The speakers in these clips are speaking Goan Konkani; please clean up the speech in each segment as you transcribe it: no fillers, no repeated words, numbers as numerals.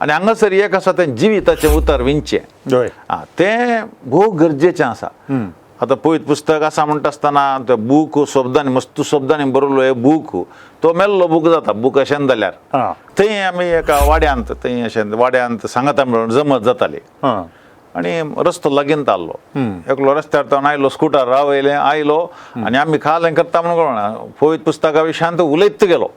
आनी हांगासर एक आसा तें जिविताचें उतर विंचें. आं, तें भोव गरजेचें आसा. आतां पळयत पुस्तक आसा म्हणटा आसतना तो बूक शब्दांनी मस्त शब्दांनी बरयलो हे बूक तो मेल्लो बूक जाता बूक अशें जाल्यार. थंय आमी एका वाड्यांत थंय अशें वाड्यांत सांगता म्हणून जमत जाताली. आनी रस्तो लागींत आहलो, एकलो रस्त्यार तो आयलो, स्कुटर रावयलें, आयलो आनी आमी खालें करता म्हणून कळना पवित्र पुस्तका विशयांत उलयत गेलो,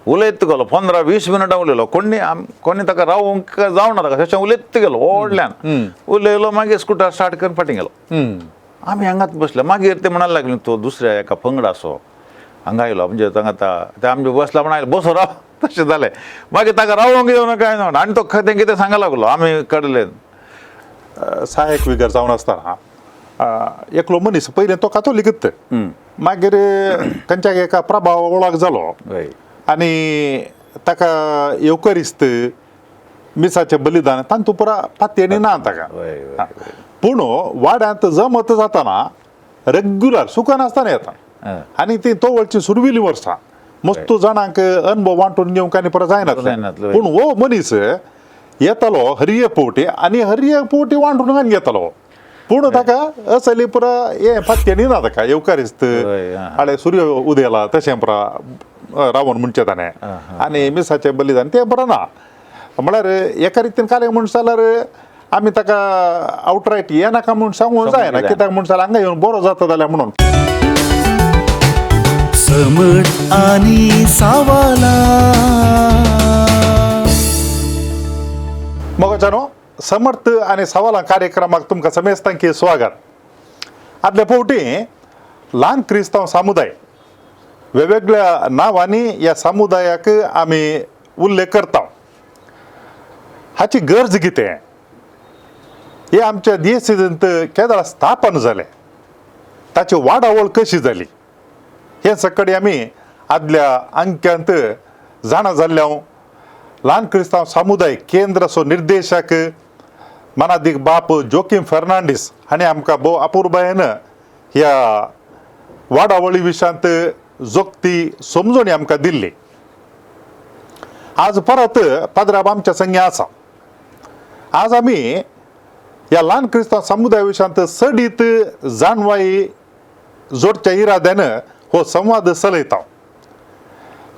उलयत गेलो, 15-20 मिनटां उलयलो. कोणी कोणी ताका रावूंक जावना ताका, तशें उलयत गेलो व्हडल्यान उलयलो. मागीर स्कुटर स्टार्ट करून फाटीं गेलो. आमी हांगाच बसले. मागीर ते म्हणूंक लागले तो दुसऱ्या एका पंगडाचो हांगा आयलो, म्हणजे तांगा ते आमचे बसला म्हण आयलो, बसो राव, तशें जालें. मागीर ताका रावोंक येवना काय ना, आनी तो तें कितें सांगा लागलो आमी कडले. सहायक विगर जावन आसतना एकलो मनीस पयलें तो कातोलीकच, मागीर खंयच्या एका प्रभाव ओळख जालो आनी ताका येवकरिस्त मिसाचें बलिदान तांतू पुरा पातयेणी ना ताका. पूण वाड्यांत जमत जाताना रेग्युलर सुकनासतना येता आनी ती तवळची सुरवेली वर्सां मस्त जाणांक अनुभव वांटून घेवंक आनी परत जायनासलें. पूण हो मनीस येतालो हर एक पवटी आनी हर एक पवटी वांटून आनी घेतालो. पूण ताका असली पुरा हें पातयेणी ना ताका येवकारिस्त आळे सूर्य उदेला तशें पुरा रावण म्हणचें ताणें आनी मिसाचें बलिदान तें बरें ना. म्हळ्यार एका रितीन कालें म्हूण जाल्यार आमी ताका आवटरायट ये नाका म्हूण सांगूंक जायना, कित्याक म्हूण जाल्यार हांगा येवन बरो जाता जाल्यार म्हणून. समट आनी सावाला. मोगाच्यानो, समर्थ आनी सवालां कार्यक्रमाक तुमकां समेस्तांकी स्वागत. आदल्या फावटी ल्हान क्रिस्तांव समुदाय वेगवेगळ्या नांवांनी ह्या समुदायाक आमी उल्लेख करता. हाची गरज कितें, हे आमच्या दियसिजींत केदळा स्थापन जालें, ताची वाडावळ कशी जाली, हें सकाळी आमी आदल्या अंक्यांत जाणा जाल्ल्या. ल्हान क्रिस्तांव समुदाय केंद्राचो निर्देशक मानादीक बाप जोकीम फेर्नांडीस हांणी आमकां भोव अपुरबायेन ह्या वाडावळी विशयांत जोखती समजणी आमकां दिल्ली. आज परत पाद्राब आमच्या संगी आसा. आज आमी ह्या ल्हान क्रिस्तांव समुदाय विशयांत चडीत जाणवाई जोडच्या इराद्यान हो संवाद चलयता.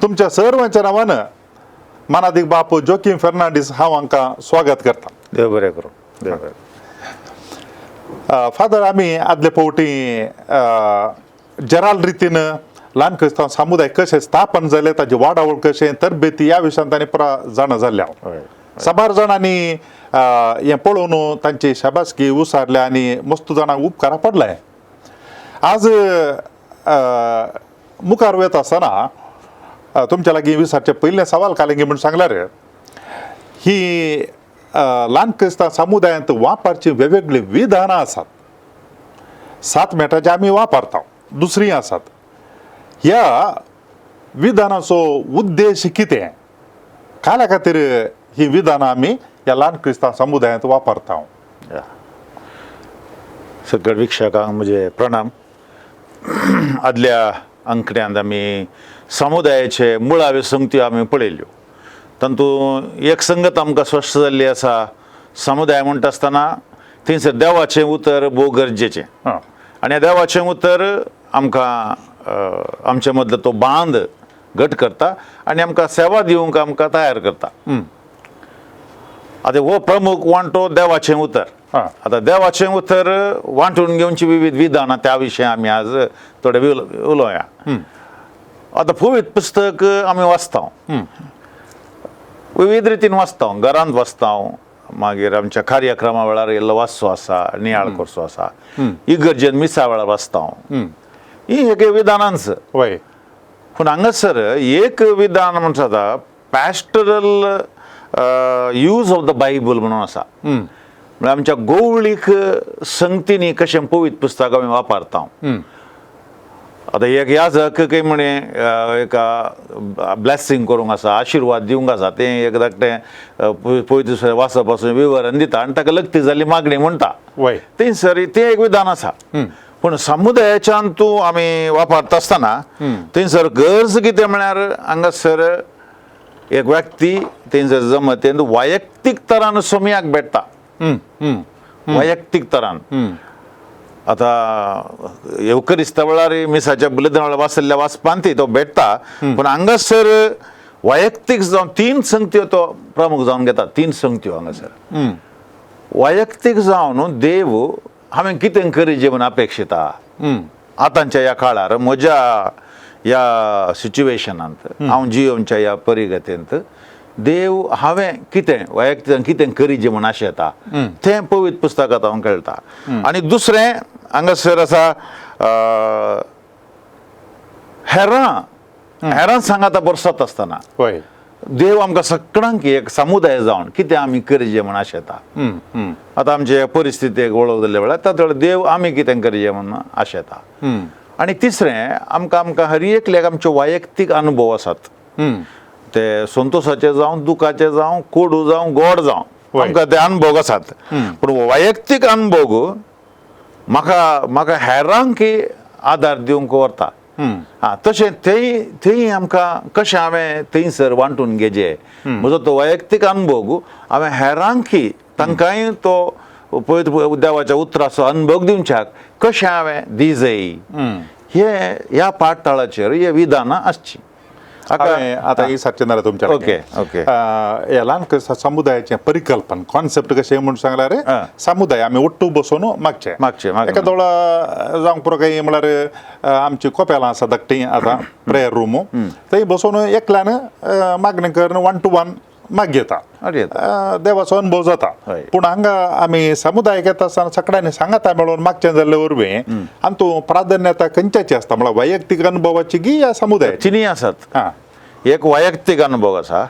तुमच्या सर्वांच्या नांवान मानादीक बाप जोकीम फेर्नांडीस हांव हांकां स्वागत करता. देव बरें करूं, देव बरें. फादर, आमी आदले फावटी जराल रितीन ल्हान क्रिस्तांव समुदाय कशें स्थापन जालें, ताची वाडावळ कशें, तरबेती ह्या विशयांत आनी पुरा जाणा जाल्ल्या. साबार जाणांनी हें पळोवन तांची शाबासकी उसारल्या आनी मस्त जाणांक उपकारा पडले. आज मुखार वता आसतना तुमच्या लागीं विचारचें पयलें सवाल कालेंगी म्हूण सांगल्यार, ही ल्हान क्रिस्तांव समुदायांत वापरचीं वेगवेगळीं विधानां आसात. 7 मेटाचे आमी वापरता, दुसरीं आसात. ह्या विधानाचो उद्देश कितें, काल्या खातीर ही विधानां आमी ह्या ल्हान क्रिस्तांव समुदायांत वापरता? सगळ्या वीक्षकांक म्हजे प्रणाम. आदल्या अंकड्यांत आमी समुदायाचे मुळाव्यो संगत्यो आमी पळयल्यो. तातूंत एक संगत आमकां स्पश्ट जाल्ली आसा. समुदाय म्हणटा आसतना थंयसर देवाचें उतर भोव गरजेचें आनी ह्या देवाचें उतर आमकां आमचे मदलो तो बांद घट करता आनी आमकां सेवा दिवंक आमकां तयार करता. आतां हो प्रमुख वांटो देवाचें उतर. आतां देवाचें उतर वांटून घेवची विविध विधानां त्या विशयी आमी आज थोडे उलोवया. आतां पवित्र पुस्तक आमी वाचता, विविध रितीन वाचता, घरांत वाचता, मागीर आमच्या कार्यक्रमा वेळार इल्लो वाचचो आसा, नियाळ करचो आसा, इगर्जेन मिसा वेळार वाचता. ही एक विधानांच. पूण हांगासर एक विधान म्हणटा जाता pastoral use of the Bible म्हणून आसा. म्हळ्यार आमच्या गोवळीक संगतींनी कशें पवित्र पुस्तक आमी वापरता. आतां एक याजक काही म्हणे एका ब्लेसिंग करूंक आसा, आशिर्वाद दिवंक आसा, तें एक धाकटें पवित्र वाचप आसून विवरण दिता आनी ताका लग्ती जाल्ली मागणी म्हणटा. थंयसर तें एक विधान आसा. पूण समुदायाच्यान तूं आमी वापरता आसतना थंयसर गरज कितें म्हळ्यार हांगासर एक व्यक्ती तेंच्या जमतेन वैयक्तीक तरान सोमयाक भेटता, वैयक्तीक तरान. आतां येवकरिस्ता वेळार मिसाच्या बुलेदना वेळार वाचल्ल्या वाचपान ती तो भेटता, पूण हांगासर वैयक्तीक जावन तीन संगत्यो तो प्रमुख जावन घेता. तीन संगत्यो हांगासर वैयक्तीक जावन देव हांवें कितें करीजे म्हूण अपेक्षिता आतांच्या ह्या काळार, म्हज्या ह्या सिच्युएशनांत, हांव जियोवच्या ह्या परिगतेंत देव हांवें कितें वैयक्तीक कितें करीजे म्हूण आशेता तें पवित्र पुस्तकांत हांव कळटा. आनी दुसरें हांगासर आसा हेरां, हेरां सांगाता बरसत आसतना देव आमकां सगळ्यांक एक समुदाय जावन कितें आमी करीजे म्हूण आशेता. आतां आमचे परिस्थितीक वळख जाल्ल्या वेळार तातूंत देव आमी कितें करीजे म्हूण आशेता. आनी तिसरें आमकां आमकां हर एकल्याक आमचे वैयक्तीक अनुभव आसात, ते संतोशाचे जावं, दुखाचे जावं, कोडू जावं, गोड जावं, आमकां ते अनुभव आसात. पूण वैयक्तीक अनुभव म्हाका म्हाका हेरांक आदार दिवंक व्हरता. आं, तशें थंय थंय आमकां कशें हांवें थंयसर वांटून घेजे म्हजो तो वैयक्तीक अनुभव हांवें हेरांकी तांकांय तो पवित्र देवाच्या उतराचो अनुभव दिवच्याक कशें हांवें दिजय, हे ह्या पाठताळाचेर हे विधानां आसची. आतां ही सारचें ना तुमच्या. Okay okay. ह्या ल्हान समुदायाचें परिकल्पन कॉन्सेप्ट कशें म्हूण सांगल्यार समुदाय आमी ಒಟ್ಟು बसून मागचें मागचें एका दोळा जावंक पुरो काही म्हळ्यार आमची कोपेलां आसा धाकटीं आतां प्रेयर रूम, थंय बसून एकल्यान मागणें करून 1 to 1 मागयता, देवाचो अनुभव जाता. पूण हांगा आमी समुदायाक येता आसतना सगळ्यांनी सांगाता मेळून मागचें जाल्ले वरवीं आनी तूं प्राधान्यता खंयच्याची आसता, म्हळ्यार वैयक्तीक अनुभवाची गी या समुदायाची? तिनूय आसात. एक वैयक्तीक अनुभव आसा,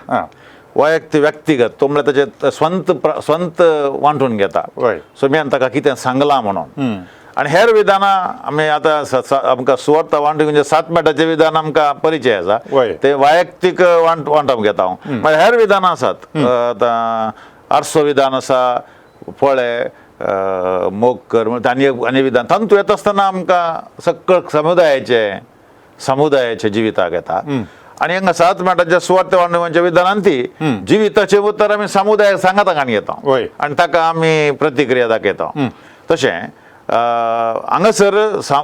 वैयक्तीक व्यक्तिगत तो म्हळ्यार ताचे स्वंत स्वंत वांटून घेता, सोम्यान ताका कितें सांगलां म्हणून. आनी हेर विधानां आमी आतां आमकां सुवार्थ वांटून म्हणजे 7 मिनटाचें विधान आमकां परिचय आसा, ते वैयक्तीक वांटप घेता हांव. मागीर हेर विधानां आसात, आतां आरसो विधान आसा, पळे मोग कर आनी आनी विधान तातूंत येता आसतना आमकां सगळं समुदायाचें समुदायाच्या जिविताक येता. आनी हांगा 7 मिनटाच्या सुवार्थ वांटून विधानान ती जिविताचें उतर आमी समुदायाक सांगाता काणी येता आनी ताका आमी प्रतिक्रिया दाखयता. तशें हांगासर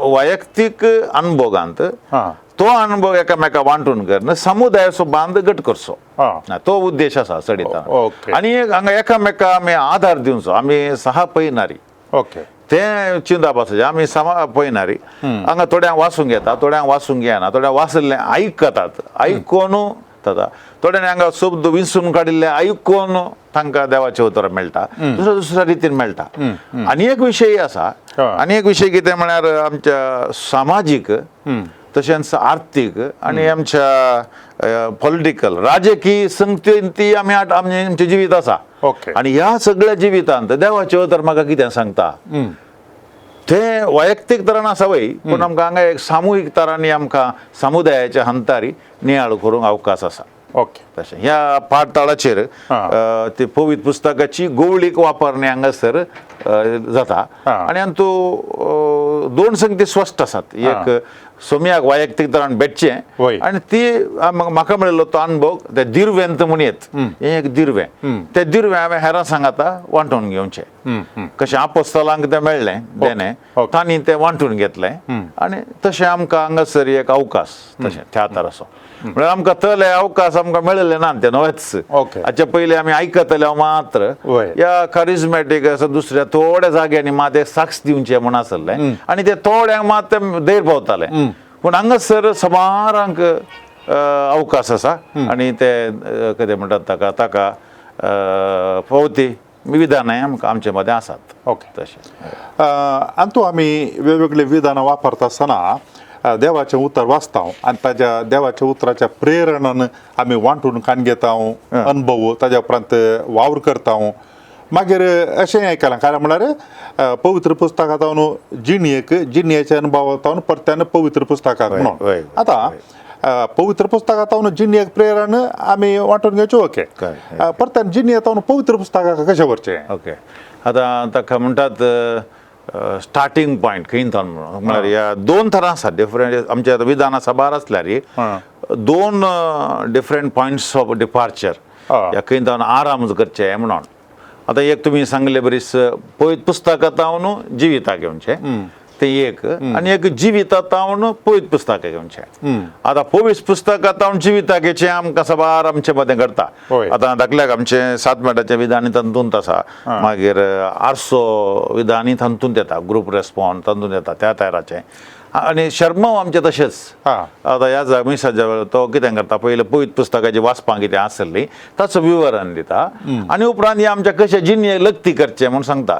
वैयक्तीक अनुभोगांत तो अनुभव एकामेका वांटून करून समुदायाचो बांद घट करचो, तो उद्देश आसा चडीत. आनी हांगा एकामेका आमी आदार दिवचो, आमी सहा पयनारी तें चिंतप आसा, आमी समा पळयनारी हांगा थोड्यांक वाचूंक येता, थोड्यांक वाचूंक येना, थोड्यांक वाचिल्लें आयकतात, आयकून जाता, थोड्यांनी हांगा शब्द विंचून काडिल्ले आयकून तांकां देवाचें उतर मेळटा, दुसऱ्या दुसऱ्या रितीन मेळटा. आनी एक विशय आसा, आनी एक विशय कितें म्हळ्यार आमच्या सामाजीक तशेंच आर्थीक आनी आमच्या पॉलिटिकल राजकीय संगती ती आमी आमचें जिवीत आसा. आनी ह्या सगळ्या जिवितांत देवाचें उतर म्हाका कितें सांगता तें वैयक्तीक तरान आसा वय, पूण आमकां हांगा एक सामुहीक तरांनी आमकां समुदायाच्या हंतारी नियाळ करूंक अवकाश आसा. ओके. तशें ह्या पाठताळाचेर ती पवित्र पुस्तकाची गोवळीक वापरणे हांगासर जाता. आनी हातूंत दोन संगती स्पश्ट आसात, एक सोम्याक वैयक्तीक तरान भेटचें आनी ती म्हाका मेळिल्लो तो अनुभव ते दिर्वेंत म्हूण येत, हें एक दिर्वें, तें दिर्वें हांवें हेरां सांगाता वांटून घेवचें. कशें आपोस्तलांक तें मेळ्ळें देणें, तांणी तें वांटून घेतलें आनी तशें आमकां हांगासर एक अवकाश तशें तियात्राचो म्हळ्यार आमकां तले अवकाश आमकां मेळिल्ले ना, ते नवेच. हाचे पयलीं आमी आयकतले मात्र ह्या करिज्मॅटीक असो दुसऱ्या थोड्या जाग्यांनी मात ते साक्ष दिवचें म्हूण आसलें आनी ते थोड्यांक मात ते धैर पावताले, पूण हांगासर सुमारांक अवकाश आसा आनी ते कितें म्हणटात ताका ताका फावती विधानांय आमकां आमचे मदें आसात. ओके. तशें आनी तूं आमी वेगवेगळी विधानां वापरता आसतना देवाचें उतर वाचता आनी ताज्या देवाच्या उतराच्या प्रेरणान आमी वांटून काण घेता अनुभव, ताज्या उपरांत वावर करता. मागीर अशें आयकलां कारण म्हळ्यार पवित्र पुस्तकांत जिणेक जिणेच्या अनुभवांत परत्यान पवित्र पुस्तकाक म्हणून आतां पवित्र पुस्तकांत जिणेक प्रेरण आमी वांटून घेवच्यो. ओके. परत्यान जिणेंत पवित्र पुस्तकाक कशें व्हरचें? ओके. आतां ताका म्हणटात स्टार्टींग पॉयंट खंय थावन म्हणून म्हळ्यार ह्या दोन तरां आसा डिफरंट आमचे आतां विधान सभार आसल्यार दोन डिफरंट पॉयंट्स ऑफ डिपार्चर ह्या खंय थावन आराम करचें म्हणून. आतां एक तुमी सांगले बरीच पयत पुस्तकां तावन जिविताक घेवचें तें एक, आनी एक जिविता तावन पयत पुस्तकां घेवचें. आतां पवीस पुस्तकां तावन जिविताक घेवचें आमकां साबार आमचे मदें घडटा. आतां धाकल्याक आमचें सात मिनटाचें विधान तातूंत आसा, मागीर आरसो विधानय तातूंत येता, ग्रूप रेस्पॉन्स तातूंत येता त्या तराचें. आनी शर्माव आमचें तशेंच. आतां ह्या मिसाच्या वेळार तो कितें करता, पयलें पयत पुस्तकाचें वाचपाक कितें आसली ताचो विवरण दिता आनी उपरांत हें आमच्या कशें जिणें लग्ती करचें म्हूण सांगता,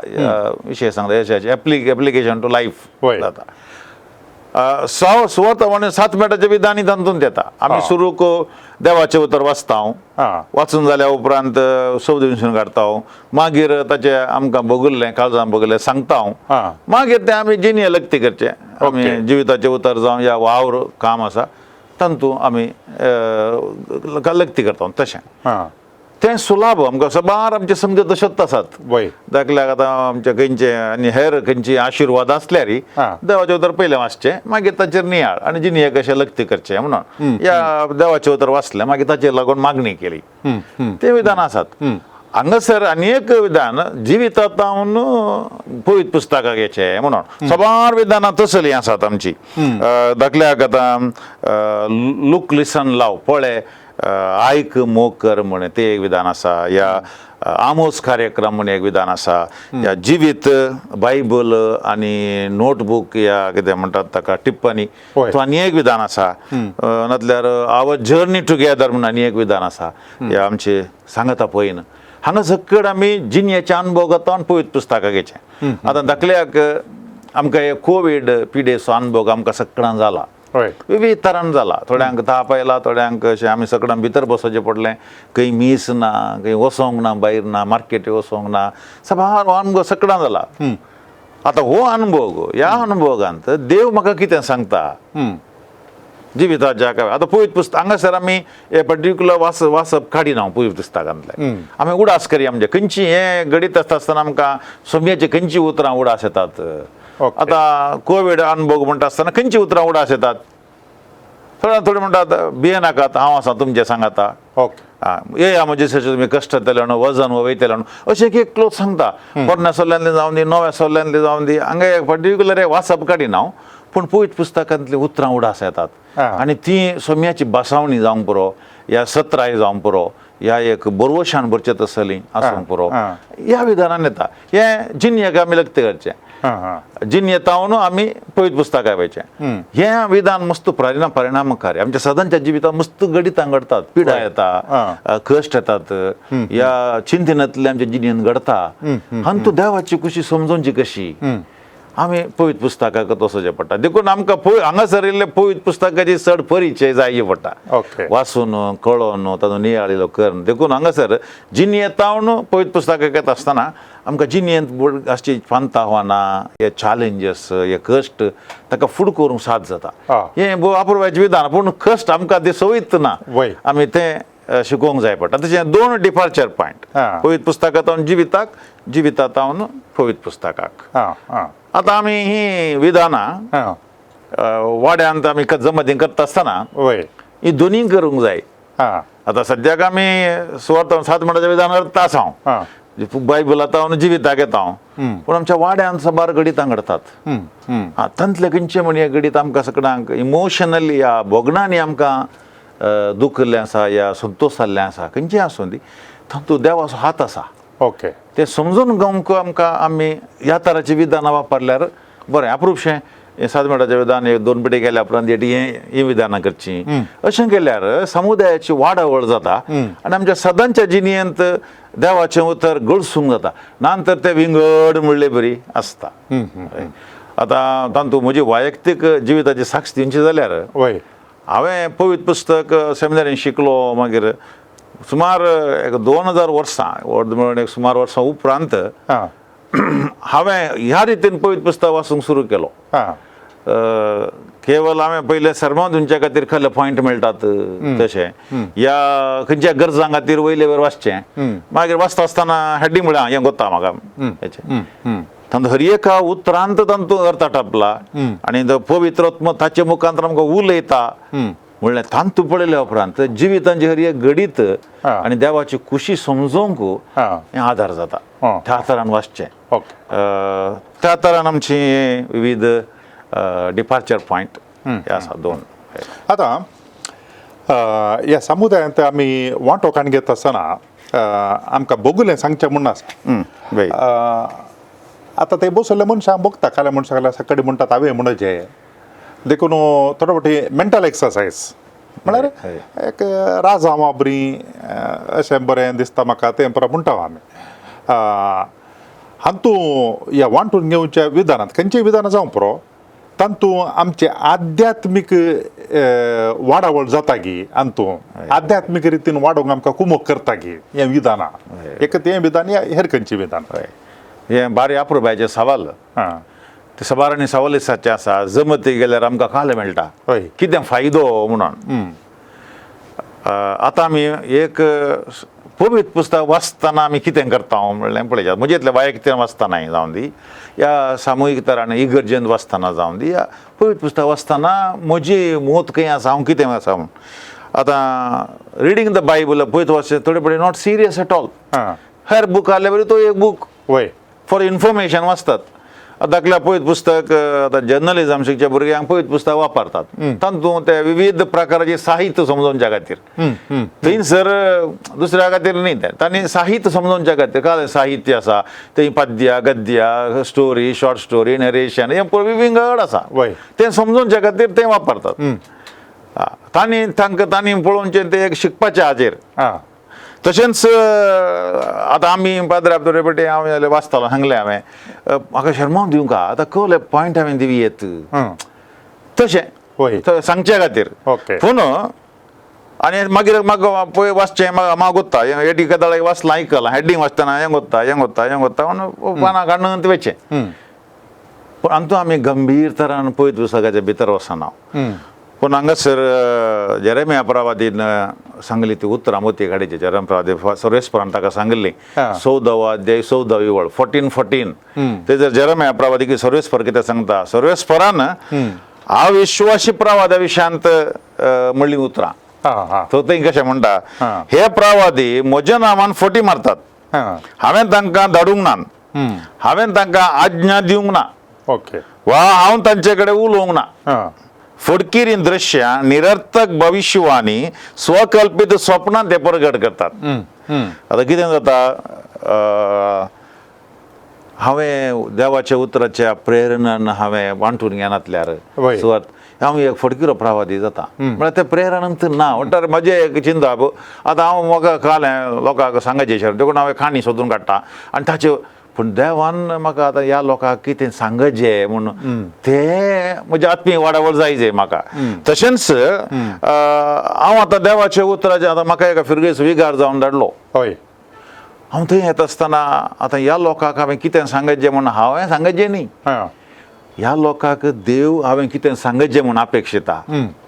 विशय सांगता, एप्लिकेशन टू लायफ जाता. स्वता म्हणजे 7 मिनटाच्या विधानी तातूंत येता. आमी सुरूक देवाचें उतर वाचता, वाचून जाल्या उपरांत शब्द विंचून काडटा, मागीर ताचें आमकां भोगल्लें काळजान भोगल्लें सांगता, मागीर तें आमी जिणें लग्ती करचें, आमी जिविताचें उतर जावं या वावर काम आसा तातूंत आमी लग्ती करता तशें. तें सुलाभ आमकां साबार आमचे समज तशेंच आसात. दाखल्याक आतां आमचे खंयचे आनी हेर खंयची आशिर्वाद आसल्यार देवाचें उतर पयलें वाचचें, मागीर ताचेर नियाळ आनी जिणें कशें लग्ती करचें म्हणून ह्या देवाचें उतर वाचलें, मागीर ताचेर लागून मागणी केली, ते विधान आसात. हांगासर आनी एक विधान जिविता तावन पवित्र पुस्तकां घेवचें म्हणून साबार विधानां तसलीं आसात आमची. दाखल्याक आतां लूक लिसन लाव, पळय आयक मोग कर म्हण तें एक विधान आसा, या आमोस कार्यक्रम म्हण एक विधान आसा, या जिवीत बायबल आनी नोटबूक या कितें म्हणटात ताका टिप्पणी तो आनी एक विधान आसा, नातल्यार our journey together म्हण आनी एक विधान आसा, या आमचे सांगता पळयन. हांगा सकड आमी जिणेचे अनुभव घेता आनी पवित्र पुस्तकां घेवचें. आतां धाकल्याक आमकां हे कोवीड पिडेचो अनुभव आमकां सगळ्यां जाला, विविध तरान जाला. थोड्यांक ताप आयला, थोड्यांक अशें आमी सगळ्यां भितर बसोचें पडलें, खंय मीस ना, खंय वचोंक ना, भायर ना, मार्केटी वचोंक ना, साबार अनुभव सगळ्यां जाला. आतां हो अनुभव, ह्या अनुभवांत देव म्हाका कितें सांगता जिविताच्या आतां पवित्र पुस्तक हांगासर आमी हे पर्टिक्युलर वाचप काडिना पवित्र पुस्तकांतलें, आमी उडास करया म्हणजे खंयची हें घडीत आसता आसतना आमकां सोम्याची खंयची उतरां उडास येतात. आतां कोवीड अनुभव म्हणटा आसतना खंयची उतरां उडास येतात, थोडे थोडे म्हणटात भियेनाकात, हांव आसा तुमचें सांगाता, येया म्हजे सचे तुमी कश्ट येतले न्हू, वजन वयतले न्हू, अशें एक एक क्लोज सांगता. पोरण्या सोल्ल्यांतले जावन दी, नव्या सोल्ल्यांतले जावन दी, हांगा एक पर्टिक्युलर एक वाचप काडिना हांव, पूण पवित्र पुस्तकांतलीं उतरां उडास येतात आनी ती सोम्याची बसावणी जावंक पुरो, या सत्राय जावंक पुरो, ह्या एक बरवशान भरचें तसली आसूंक पुरो, ह्या विधानान येता. हें जिणेक आमी लग्त करचें, जिणेतावन आमी पवित्र पुस्तकां वयचें. हें विधान मस्त परिणामकारी आमच्या सदांच्या जिवितांत मस्त घडितां घडटात, पिडा येता, कश्ट येतात, ह्या चिंतनांतले आमच्या जिणेंत घडटा. आनी तूं देवाची खुशी समजोवची कशी आमी पवित्र पुस्तकाक वचचें पडटा. देखून आमकां हांगासर इल्लें पवित्र पुस्तकाची चड परिचय जाय पडटा, वाचून कळोन तातूंत नियाळिल्लो करून. देखून हांगासर जिणेंतावन पवित्र पुस्तकाक येता आसतना आमकां जिणेंत आसची पंतावानां, हे चॅलेंजीस, हे कश्ट ताका फुड करूंक साथ जाता. हें भोव अपुरबायेचें विधान, पूण कश्ट आमकां ते सवयत ना, आमी तें शिकोवंक जाय पडटा. तशें दोन डिपार्चर पॉयंट, पवित्र पुस्तकांतावन जिविताक, जिवितांतावन पवित्र पुस्तकाक. आतां आमी ही विधानां वाड्यांत आमी जमती करता आसतना ही दोनूय करूंक जाय. आतां सद्याक आमी सुवार्थ 7 मिनटाच्या विधान करता आसा हांव, बायबलांत जिविताक येता हांव, पूण आमच्या वाड्यांत साबार घडितां घडतात. तांतले खंयचे म्हण हे घडीत आमकां सगळ्यांक इमोशनली ह्या भोगणांनी आमकां दुखिल्लें आसा या संतोश जाल्लें आसा, खंयचें आसूं दी, तातूंत देवाचो हात आसा. तें समजून घेवंक आमकां आमी ह्या तराचीं विधानां वापरल्यार बरें. अप्रुपशें हें 7 मिनटाचें विधान एक 2 पिटी केल्या उपरांत हें विधानां करचीं, अशें केल्यार समुदायाची वाडावळ जाता आनी आमच्या सदांच्या जिणेंत देवाचें उतर गळसूंक जाता, ना तर तें विंगड म्हणले बरी आसता. आतां तातूंत म्हजी वैयक्तीक जिविताची साक्ष दिवची जाल्यार हांवें पवित्र पुस्तक सेमिनारीन शिकलो, मागीर सुमार एक 2000 वर्सां, अर्द म्हणून एक सुमार वर्सां उपरांत हांवें ह्या रितीन पवित्र पुस्तक वाचूंक सुरू केलो. केवल हांवें पयलें सर्मांव दिवच्या खातीर खरें पॉयंट मेळटात तशें या खंयच्या गरजां खातीर वयले वयर वाचचें, मागीर वाचता आसतना हेडींग म्हळ्यार हें गोता म्हाका हेचें. तांचो हर एका उतरांत तांतूं अर्थ आटापला आनी तो पवित्र आत्मो ताचे मुखांत आमकां उलयता म्हणल्यार तांतू पळयल्या उपरांत जिवितांचे हर एक घडीत आनी देवाची खुशी समजोवंक हें आदार जाता. त्या तरान वाचचें. त्या तरान आमची विविध डिपार्चर पॉयंट हे आसा दोन. आतां ह्या समुदायांत आमी वांटो काण घेता आसतना आमकां बोगुलें सांगचें म्हूण आसा. आतां ते बसयल्ले मनशां भोगता, काल्या मनशां सकाळी म्हणटात हांवें म्हणचें, देखून थोडे फावटी मेंटल एक्सरसायज म्हळ्यार एक राजांवा बरी अशें बरें दिसता म्हाका तें परत म्हणटा आमी. हातूं ह्या वांटून घेवच्या विधानांत खंयचेय विधानां जावं पुरो, तातूंत आमचे आध्यात्मीक वाडावळ जाता गी, हातूंत आध्यात्मीक रितीन वाडोवंक आमकां कुमोक करता गी हें विधानां, एक तें विधान या हेर खंयचीं विधान. हें बारी अप्रुबायेचें सवाल. ते सबारांनी सवाल दिसाचें आसा, जमती गेल्यार आमकां काल मेळटा, कितें फायदो म्हणून. आतां आमी एक पवित्र पुस्तक वाचतना आमी कितें करता म्हणलें पळयता, म्हजेंतलें वैयक्तीक वाचतना जावं दी या सामुहीक तरान इगर्जेंत वाचतना जावं दी, या पवित्र पुस्तक वाचतना म्हजी मत खंय आसा, हांव कितें आसा म्हूण. आतां रिडींग the Bible पळयत वाचचें थोडे पळय not serious at all. Her book आहले बरी तो एक बूक फॉर इन्फॉर्मेशन वाचतात. धाकल्या पवित्र पुस्तक आतां जर्नलिजम शिकच्या भुरग्यांक पवित्र पुस्तक वापरतात, तातूंत ते विविध प्रकाराचे साहित्य समजोवच्या खातीर, थंयसर दुसऱ्या खातीर न्ही, तें तांणी साहित्य समजोवच्या खातीर. काय साहित्य आसा थंय पद्य, गद्य, स्टोरी, शॉर्ट स्टोरी, नरेशन हें विंगड आसा, तें समजोवच्या खातीर तें वापरतात. तांणी तांकां तांणी पळोवचें तें एक शिकपाचें हाजेर. तशेंच आतां आमी पाद्रे आपटे हांव जाल्यार वाचतालो, सांगलें हांवें म्हाका शर्माव दिवंक आतां कळ्ळें पॉयंट हांवें दिवी येत तशें सांगचे खातीर. पूण आनी मागीर म्हाका पळय वाचचें म्हाका गोत्ता हेडी कदाळ वाचलां आयकलां, हेडींग वाचतना हें गोत्ता हें गोत्ता हें गोत्ता म्हणून पानां काडून वयचें. पूण आमतूं आमी गंभीर तरान पळयत पुस्तकाच्या भितर वचना. पूण हांगासर जेरेमिया प्रवादीन सांगली ती उतरां मोती गाडयेची, जेरेमिया प्रवादी सर्वेस्परान ताका सांगिल्ली 14वा अध्याय 14वी वळ 14:14. तेजर जेरेमिया प्रवादी की सर्वेस्पर कितें सांगता, सर्वेस्परान अविश्वासी प्रवादा विशयांत म्हणली उतरां. तो थंय कशें म्हणटा, हे प्रवादी म्हज्या नांवान फटी मारतात, हांवें तांकां धाडूंक ना, हांवें तांकां आज्ञा दिवंक ना, वा हांव तांचे कडेन उलोवंक ना. फडकिरी दृश्यां, निरर्थक भविश्यवाणी, स्वकल्पित स्वप्नां ते प्रगट करतात. आतां कितें जाता, हांवें देवाच्या उतराच्या प्रेरणान हांवें वांटून घेनातल्यार सुवात हांव एक फडकिरो प्रवादी जाता, म्हळ्यार तें प्रेरणांत ना. म्हणटार म्हजें एक चिंतप, आतां हांव म्हाका कळ्ळें लोकांक सांगाचें, देखून हांवें काणी सोदून काडटा आनी ताचे, पूण देवान म्हाका आतां ह्या लोकांक कितें सांगचें म्हूण तें म्हजें आत्मीय वाडावळ जाय जाय म्हाका. तशेंच हांव आतां देवाच्या उतराचें आतां म्हाका एका फिरगेस विगार जावन धाडलो, हांव थंय येता आसतना आतां ह्या लोकांक हांवें कितें सांगचें म्हूण हांवें सांगचें न्ही, ह्या लोकांक देव हांवें कितें सांगचें म्हूण अपेक्षिता.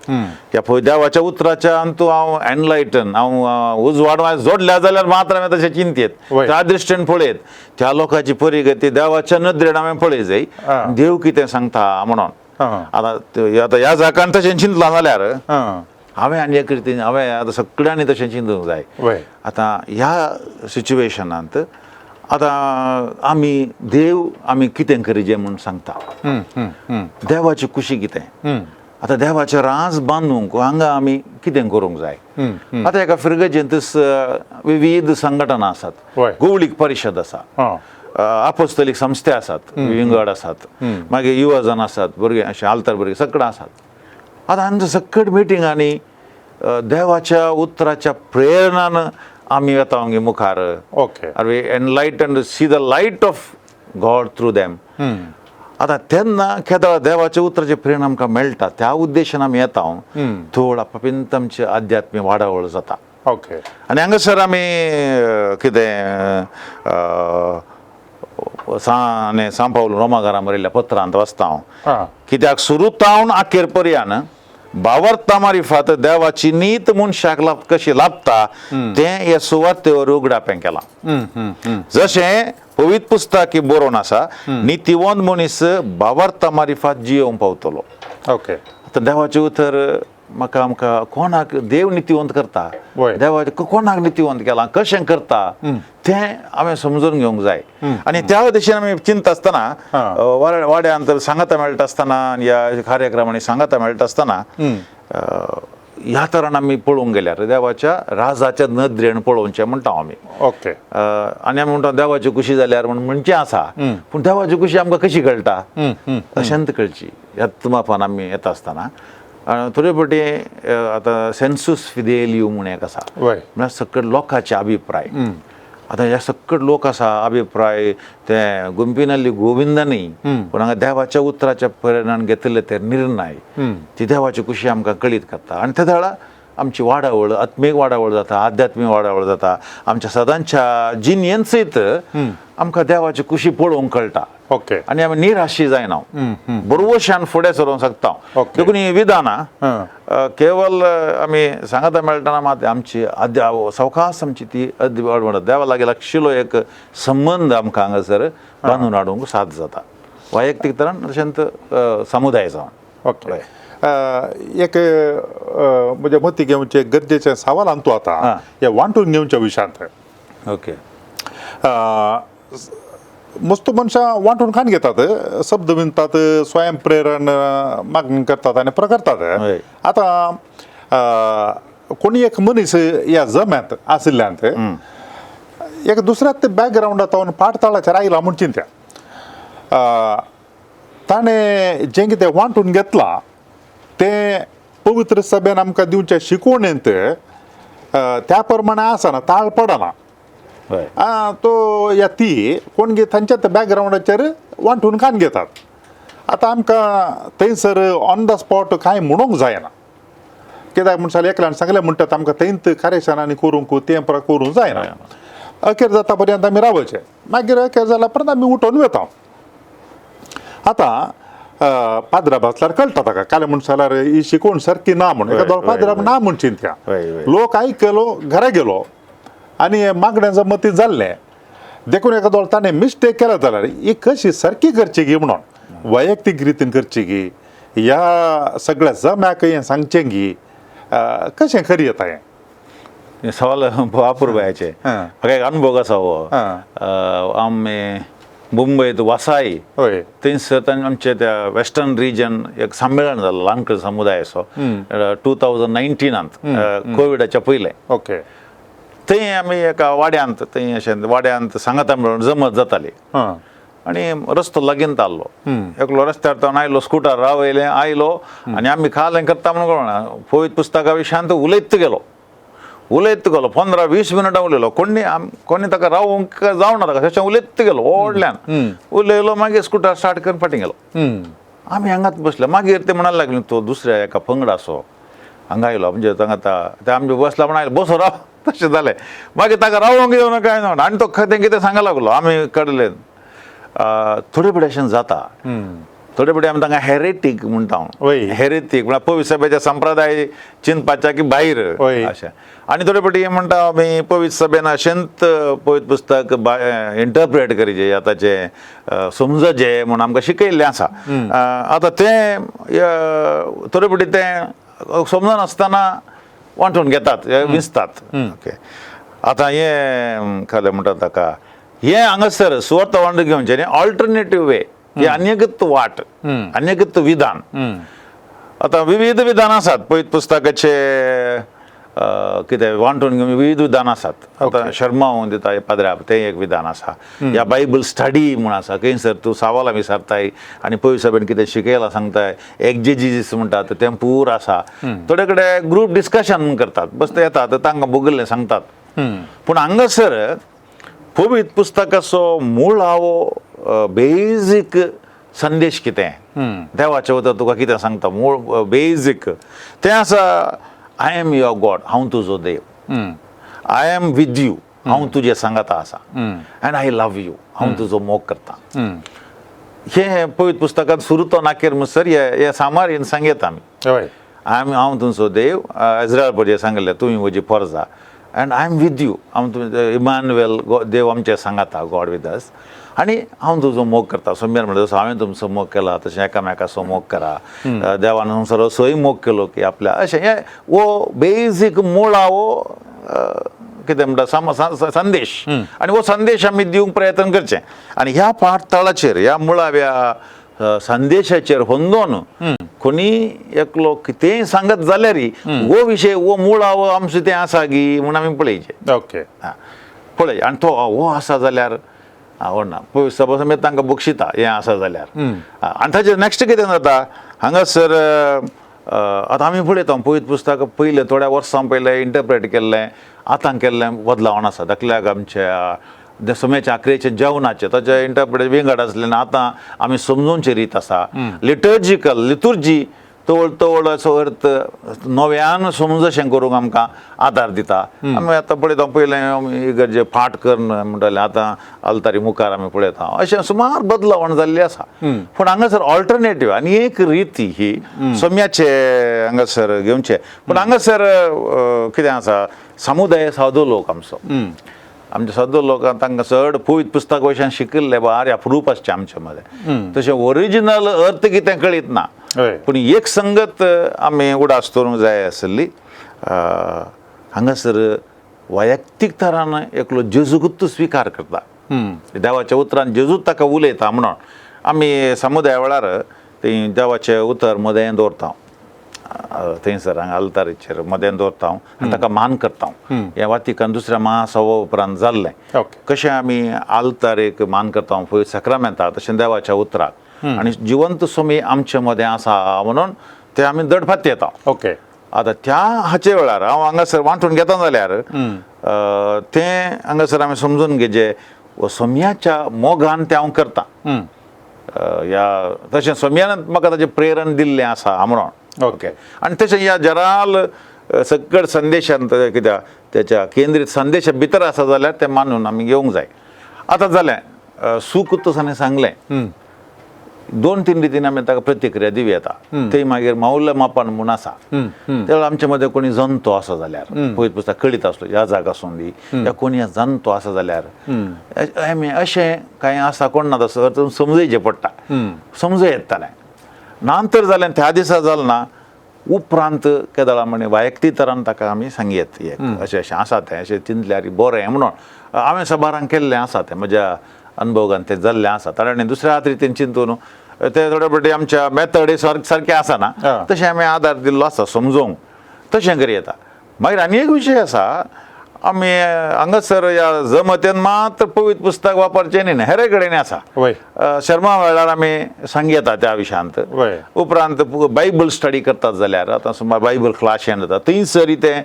ह्या पळय देवाच्या उतराच्या अंतू हांव एनलायटन, हांव उजवाड जोडल्या जाल्यार मात्र हांवें तशें चिंतयेत, त्या दृश्टीन पळयत त्या लोकांची परिगती देवाच्या नदरेन हांवें पळय जाय, देव कितें सांगता म्हणून. आतां आतां ह्या जाकान तशें चिंतलां जाल्यार हांवें आनी एक रितीन हांवें आतां सगळ्यांनी तशें चिंतूंक जाय. आतां ह्या सिच्युएशनांत आतां आमी देव आमी कितें करीजे म्हूण सांगता, देवाची खुशी कितें, आतां देवाचें राज बांदूंक हांगा आमी कितें करूंक जाय. आतां एका फिरगजेंत विविध संघटना आसात, गोवळीक परिशद आसा, आपोस्तलीक संस्थे आसात, विंगड आसात, मागीर युवजन आसात, भुरगे अशे आल्तार भुरगे सगळें आसात. आतां आमच्या सकट मिटिंगांनी देवाच्या उतराच्या प्रेरणान आमी वेता आमगे मुखार. Are we enlightened see the light of God through them. आतां तेन्ना केदळ देवाच्या उतराचें प्रेरणा आमकां मेळटा, त्या उद्देशान आमी येता, थोड आपापिंत आमची आध्यात्मीक वाडावळ जाता. आनी हांगासर आमी कितें सांपावल रोमाघरा बरयल्ल्या पत्रांत वाचता हांव, कित्याक सुरू तावन अखेर पर्यान भावार्था मारिफात देवाची नीत मनशाक कशी लाभता तें हे सुवार्तेवर उगडापें केलां. जशें पवित्र पुस्तक बरोवन आसा, नितीवंत मनीस भावार्था मारिफात जियोवंक पावतलो. ओके. आतां देवाचें उतर म्हाका आमकां कोणाक देव नितीवंत करता, देवाचें कोणाक नितीवंत केलां, कशें करता तें हांवें समजून घेवंक जाय. आनी त्या दिशेन आमी चिंतता आसतना, वाड्यांत सांगाता मेळटा आसतना, ह्या कार्यक्रमांनी सांगाता मेळटा आसतना, ह्या तरान आमी पळोवंक गेल्यार देवाच्या राजाच्या नदरेन पळोवचें म्हणटा आमी. ओके. आनी आमी म्हणटा देवाची खुशी जाल्यार म्हण म्हणचें आसा, पूण देवाची खुशी आमकां कशी कळटा, अशेंत कळची. ह्या तुमापान आमी येता आसतना थोडे फावटी आतां सेन्सूस फिदेलियो म्हूण एक आसा, म्हळ्यार सकट लोकांचे अभिप्राय. आतां ह्या सकट लोक आसा अभिप्राय ते गुंपिनाल्ली गोविंद न्ही, पूण हांगा देवाच्या उतराच्या परिणाम घेतिल्ले ते निर्णय ती देवाची खुशी आमकां कळीत करता. आनी ते वेळार आमची वाडावळ, आत्मीक वाडावळ जाता, आध्यात्मीक वाडावळ जाता, आमच्या सदांच्या जिणेंत सयत आमकां देवाची खुशी पळोवंक कळटा. ओके. आनी आमी निराशी जायना, बरवशान फुडें सरोंक शकता. देखून ही विधानां केवल आमी सांगाता मेळटना मात आमची सवकास आमची ती देवा लागीं लागशिल्लो एक संबंद आमकां हांगासर बांदून हाडूंक साथ जाता, वैयक्तीक तरान तशेंच समुदाय जावन. ओके. एक म्हज्या मती घेवचें गरजेचें सवाल तूं आतां हे वांटून घेवच्या विशयांत. ओके. मस्त मनशां वांटून खाण घेतात, शब्द विणतात, स्वयंप्रेरण मागणी करतात आनी प्रकरतात. आतां कोणी एक मनीस ह्या जम्यांत आशिल्ल्यान एक दुसऱ्याच बॅकग्रावंडात पाठताळाचेर आयला म्हूण चिंत्या, ताणें जें कितें वांटून घेतलां तें पवित्र सभेन आमकां दिवच्या शिकवणेंत त्या प्रमाणे आसना, ताळ पडना. तो या ती कोण गे तांच्या बॅकग्रावंडाचेर वांटून खाण घेतात. आतां आमकां थंयसर ऑन the spot कांय म्हणूंक जायना, कित्याक म्हण जाल्यार एकल्यान सांगलें म्हणटात आमकां थंयत कार्यशाळांनी करूंक तें करूंक जायना. अखेर जाता पर्यंत आमी रावचें, मागीर अखेर जाल्या उपरांत आमी उठोवन वता. आतां पाद्रा भासल्यार कळटा ताका, काले म्हण जाल्यार ही शिकवण सारकी ना म्हण, एका पाद्रा ना म्हण चिंत्या लोक आयकलो, घरा गेलो आनी मागण्यां मतीं जाल्लें. देखून एका ताणें मिस्टेक केला जाल्यार ही कशी सारकी करची गी म्हणून वैयक्तीक रितीन करची गी, ह्या सगळ्या जम्याक हें सांगचें गी, कशें खरी येता हें सवाल अपुरबायेचें. म्हाका एक अनुभव आसा हो. आमी मुंबयत वसाई थंयसर आमचे त्या वेस्टर्न रिजन एक संमेलन जालें, ल्हानकड समुदायाचो 2019 कोविडाच्या पयलें. ओके. थंय आमी एका वाड्यांत थंय अशें वाड्यांत सांगाता मेळून जमत जाताली. आनी रस्तो लागींत आहलो, एकलो रस्त्यार तो आयलो, स्कुटर रावयलें, आयलो आनी आमी खालें करता म्हणून कळना, पवित्र पुस्तका विशयांत उलयत गेलो, उलयत गेलो, 15-20 मिनटां उलयलो. कोणी कोणी ताका रावूंक जावना ताका, तशें उलयत गेलो व्हडल्यान उलयलो. मागीर स्कुटर स्टार्ट करून फाटीं गेलो. आमी हांगाच बसले. मागीर ते म्हणूंक लागले तो दुसऱ्या एका पंगडाचो हांगा आयलो, म्हणजे तांगा ते आमचे बसला म्हण आयलो, बसो राव, तशें जालें. मागीर ताका रावोंक येवना कांय ना, आनी तो तें कितें सांगूंक लागलो. आमी कडले थोडे फुडें अशें जाता, थोडे फुडें आमी तांकां हेरेटीक म्हणटा, हेरेटीक म्हळ्यार पवित्र सभेच्या संप्रदाय चिंतपाच्या की भायर अशें. आनी थोडे फावटी म्हणटा आमी पवित्र सभेन अशेंच पवित्र पुस्तक इंटरप्रेट करीजे, आतांचें समजचें म्हूण आमकां शिकयल्लें आसा. आतां तें थोडे फावटी तें समजनासतना वांटून घेतात, विंचतात. ओके. आतां हें खरें म्हणटा ताका हें हांगासर सुवार्थ वांटून घेवचें न्ही, ऑल्टरनेटीव वे, ही आन्यगत वाट, आन्यगत विधान. आतां विविध विधान आसात पवित्र पुस्तकाचे, कितें वांटून घेवन विविध विधान आसात. आतां शर्मा दिता पाद्र्या तें एक विधान आसा, या बायबल स्टडी म्हूण आसा, खंयसर तूं सवालां विचारताय आनी पवित्र सभेन कितें शिकयलां सांगताय, एक्जेजीस म्हणटात तें पूर आसा. थोडे कडेन ग्रूप डिस्कशन करतात, बस ते येतात तांकां भोगिल्लें सांगतात. पूण हांगासर पवित्र पुस्तकाचो मुळावो बेजीक संदेश कितें, देवाचें उतर तुका कितें सांगता मूळ बेजीक तें आसा, I am your God, हांव तुजो देव, I am with you, हांव तुजें सांगाता आसा, एंड I love you, हांव तुजो मोग करता. हें पवित्र पुस्तकांत सुरू तो नाकेर म्हणसर हे सामारीन सांगता आमी. हांव तुमचो देव, इज्रायल पळय सांगिल्लें तुमी म्हजी पोरजा and I am with you. हांव तुमचो इमानुएल, देव आमचे सांगाता, गॉड विथ अस. आनी हांव तुजो मोग करता. सोम्यान म्हणटा जसो हांवें तुमचो मोग केला तशें एकामेकाचो मोग करा. देवान संवसार असोय मोग केलो की आपल्या अशें हें हो बेजीक मुळावो कितें म्हणटा संदेश. आनी हो संदेश आमी दिवंक प्रयत्न करचें. आनी ह्या पाठतळाचेर, ह्या मुळाव्या संदेशाचेर होंदोन कोणी एकलो कितेंय सांगत जाल्यार हो विशय हो मुळावो आमचो तें आसा गी म्हूण आमी पळयचें. ओके, पळय. आनी तो हो आसा जाल्यार आवडना सपोज आमी तांकां बक्षिता हें आसा जाल्यार. आनी ताचेर नॅक्स्ट कितें जाता हांगासर, आतां आमी पळयता पवित्र पुस्तक पयलें थोड्या वर्सां पयलें इंटरप्रेट केल्लें आतां केल्लें बदलावण आसा. धाकल्याक आमच्या समेच्या आखरेचें जेवणाचें ताचें इंटरप्रेट विंगड आसलें आनी आतां आमी समजोवची रीत आसा. लिटर्जिकल लितुर्जी तवळ तवळ असो अर्थ नव्यान समजशें करूंक आमकां आदार दिता. आमी आतां पळयता पयलें आमी इगर्जे फाट करून म्हणटाले, आतां आल्तारी मुखार आमी पळयता. अशें सुमार बदलावण जाल्ली आसा. पूण हांगासर ऑल्टरनेटीव आनी एक रिती ही सोम्याचे हांगासर घेवचे. पूण हांगासर कितें आसा, समुदाय सादो लोक आमचो, आमचे सद्दां लोक तांकां चड पवित्र पुस्तक वयल्यान शिकिल्ले बारी अप्रूप आसचें आमचे मदें. तशें ओरिजिनल अर्थ कितें कळीत ना, पूण एक संगत आमी उडास दवरूंक जाय आसली. हांगासर वैयक्तीक तरान एकलो जेजूकूच स्विकार करता, देवाच्या उतरान जेजूच ताका उलयता म्हणून आमी समुदाया वेळार ती देवाचें उतर मदें दवरता, थंयसर हांगा आल्तारीचेर मदें दवरता आनी ताका मान करता. हें वातिकान दुसऱ्या महासभा उपरांत जाल्लें. कशें आमी आल्तारेक मान करता पळय साक्रामेंताक, तशें देवाच्या उतराक आनी जिवंत स्वामी आमचे मदें आसा म्हणून ते आमी दडपात येता. ओके, आतां त्या हाचे वेळार हांव हांगासर वांटून घेता जाल्यार तें हांगासर आमी समजून घेवचें सोम्याच्या मोगान तें हांव करता. ह्या तशें सोम्यान म्हाका ताचें प्रेरण दिल्लें आसा म्हणून. ओके, आनी तशें ह्या जराल सकट संदेशान कित्याक त्याच्या केंद्रीत संदेशा भितर आसा जाल्यार तें मानून आमी घेवंक जाय. आतां जालें सूख तसो सांगलें, दोन तीन रितीन आमी ताका प्रतिक्रिया दिवं येता. थंय मागीर मावल्या मापान म्हूण आसा, त्या आमचे मदें कोणी जनतो आसा जाल्यार पयत पुस्तक कळीत आसलो ह्या जागा आसून दी या कोणी जाणतो आसा जाल्यार आमी अशें कांय आसा कोण ना तसो समजयचें पडटा, समजूं येतालें. नातर जालें त्या दिसा जालें ना उपरांत केदळा म्हणे वैयक्तीक तरान ताका आमी सांगयत एक अशें अशें आसा तें, अशें चिंतल्यार बरें म्हणून हांवें सबारांक केल्लें आसा तें, म्हज्या अनुभोगान तें जाल्लें आसा. ताणें दुसऱ्या रितीन चिंतून ते थोडे फावटी आमच्या मेथडी सारकें आसना तशें आमी आदार दिल्लो आसा समजोवंक, तशें करी येता. मागीर आनी एक विशय आसा, आमी हांगासर ह्या जमतेन मात्र पवित्र पुस्तक वापरचें न्ही, हेरे कडेन आसा. शर्मा वेळार आमी सांगयता त्या विशयांत. उपरांत बायबल स्टडी करतात जाल्यार आतां सुमार बायबल क्लास जाता थंयसर तें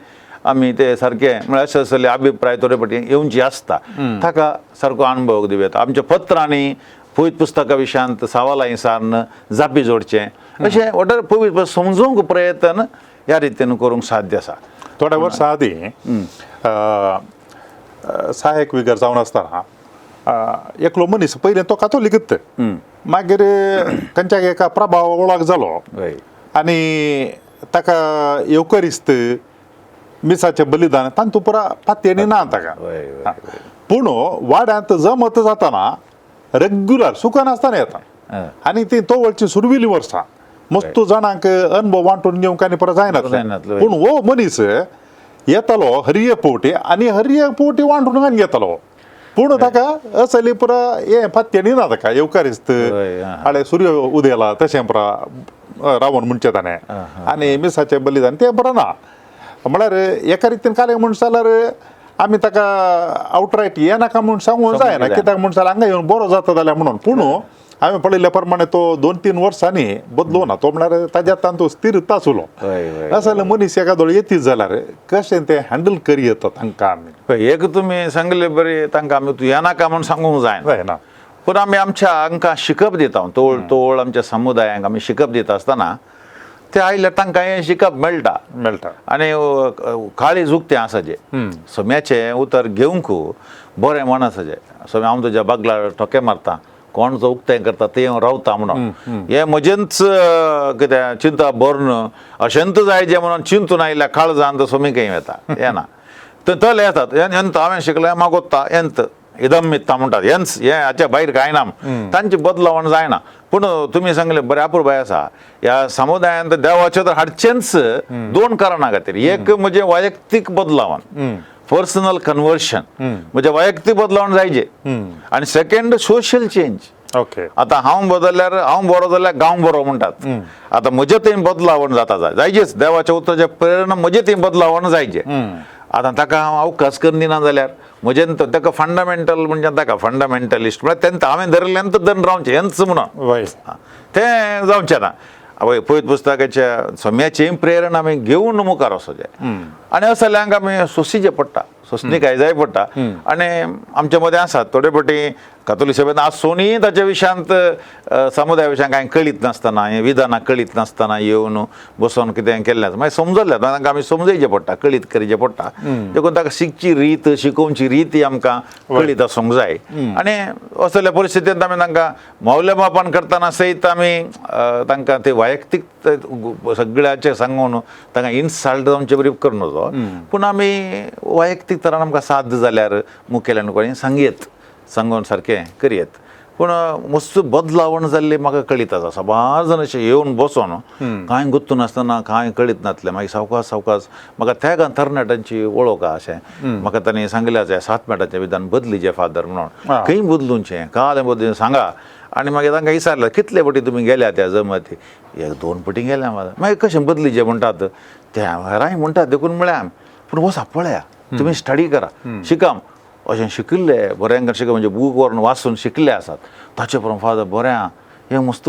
आमी ते सारकें म्हळ्यार अशें असले अभिप्राय थोडे फावटी येवची आसता, ताका सारको अनुभव दिवं येता. आमच्या पत्रांनी पवित्र पुस्तका विशयांत सवालां सारन जापी जोडचें अशें वटर पवित्र समजूंक प्रयत्न ह्या रितीन करूंक साध्य आसा. थोड्या वर्सां आदीं सहायक विगर जावन आसतना एकलो मनीस पयलें तो कातोलीकच, मागीर खंयच्या एका प्रभाव वळख जालो आनी ताका येवकरिस्त मिसाचें बलिदान तांतू पुरा पातयेणी ना ताका. पूण वाड्यांत जमत जाताना रेग्युलर सुकनासतना येता आनी ती तवळची सुरवेली वर्सां मस्त जाणांक अनुभव वांटून घेवंक आनी परत जायनासलें. पूण हो मनीस येतालो हरये पोवटी आनी हरये पोवटी वांटून आनी घेतालो. पूण ताका असली पुरा हें पातयेणी ना ताका येवकारिस्त आळे सूर्य उदेला तशें पुरा रावण म्हणचें ताणें आनी मिसाचें बलिदान तें बरें ना. म्हळ्यार एका रितीन काले म्हूण जाल्यार आमी ताका आवटरायट ये नाका म्हूण सांगूंक जायना, कित्याक म्हूण जाल्यार हांगा येवन बरो जाता जाल्यार म्हणून. पूण हांवें पळयल्ल्या प्रमाणे तो 2-3 वर्सांनी बदलूं ना, तो म्हळ्यार ताज्या तांतू स्थिरता आसलो. अशें मनीस एका दोळ येतीत जाल्यार कशें तें हँडल करी येता तांकां आमी. एक तुमी सांगले बरें, तांकां आमी तूं येनाका म्हूण सांगूंक जायना, पूण आमी आमच्या हांकां शिकप दिता, तोळ तोळ आमच्या समुदायांक आमी शिकप दिता आसतना ते आयल्यार तांकां हें शिकप मेळटा मेळटा. आनी काळीज उक्तें आसा जें सम्याचें उतर घेवंक बरें मन आसा जें. सो हांव तुज्या बागलार ठोके मारता, कोण जो उक्तें करता ते हांव रावता म्हणून हें म्हजेंच कितें चिंता भरून अशेंत जाय म्हणून चिंतून आयिल्ल्या काळजांत सोमी येता येना ते तले येतात एंत हांवें शिकलें मागोत्ता एंत इदम मित्ता म्हणटात हेंच हें हाच्या भायर कांय ना तांची बदलावण जायना. पूण तुमी सांगलें बरें अपुरबाय आसा ह्या समुदायांत देवाचें तर हाडचेंच दोन कारणां खातीर. एक म्हजें वैयक्तीक बदलावण, पर्सनल कन्वर्शन, म्हणजे वैयक्तीक बदलावण जायजे, आनी सेकंड सोशल चेंज. आतां हांव बदलल्यार हांव बरो जाल्यार गांव बरो म्हणटात. आतां म्हजें थंय बदलावण जाता जायजेच, देवाच्या उतराच्या प्रेरणा म्हजें थंय बदलावण जायजे. आतां ताका हांव अवकाश करून दिना जाल्यार म्हजें ताका फंडामेंटल म्हणजे ताका फंडामेंटलिस्ट म्हळ्यार तेंच हांवें धरिल्लें धरून रावचें हेंच म्हणून तें जावचें ना. आवय पयत पुस्तकाच्या सम्याची प्रेरणा आमी घेवन मुखार वचोचें आनी असल्यांक आमी सोंसीचें पडटा, सोंसणीकाय जाय पडटा. आनी आमच्या मदें आसात थोडे फावटी कातोलीक सभेन आसूनय ताच्या विशयांत समुदाय विशयांत कांय कळीत नासतना, हें विधानां कळीत नासतना येवन बसोन कितें केल्लें आसा मागीर समजलें तांकां आमी समजयचें पडटा, कळीत करचें पडटा. देखून ताका शिकची रीत शिकोवची रीत ही आमकां कळीत आसूंक जाय. आनी असल्या परिस्थितींत आमी तांकां मौल्यमापन करतना सयत आमी तांकां ते वैयक्तीक सगळ्याचें सांगून तांकां इन्सल्ट जावचे बरी करूं नजो, पूण आमी वैयक्तीक तरान आमकां साध्य जाल्यार मुखेल्यान कोणी सांगयेत, सांगून सारकें करयेत. पूण मस्त बदलावण जाल्ली म्हाका कळीत आसा. साबार जाण अशें येवन बसोन कांय गुत्तू नासतना कांय कळीत नासलें मागीर सावकाश सावकाश म्हाका त्या तरणाट्यांची वळख आसा अशें म्हाका तांणी सांगिल्लें आसा 7 मिनटाचें विधान बदलीचें फादर म्हणून खंय बदलूचें काल बदलून सांगा. आनी मागीर तांकां विचारलें कितले पटी तुमी गेल्या त्या जमाती, 1-2 पटी गेल्या मागीर कशें बदलीचें म्हणटात ते हेरांय म्हणटात देखून म्हळ्यार आमी पूण वसा पळया तुमी स्टडी करा शिकाम अशें शिकिल्ले बऱ्यांकर शिक म्हणजे बूक व्हरून वाचून शिकिल्ले आसात ताचे प्रमाण फादर बरें आं हें मस्त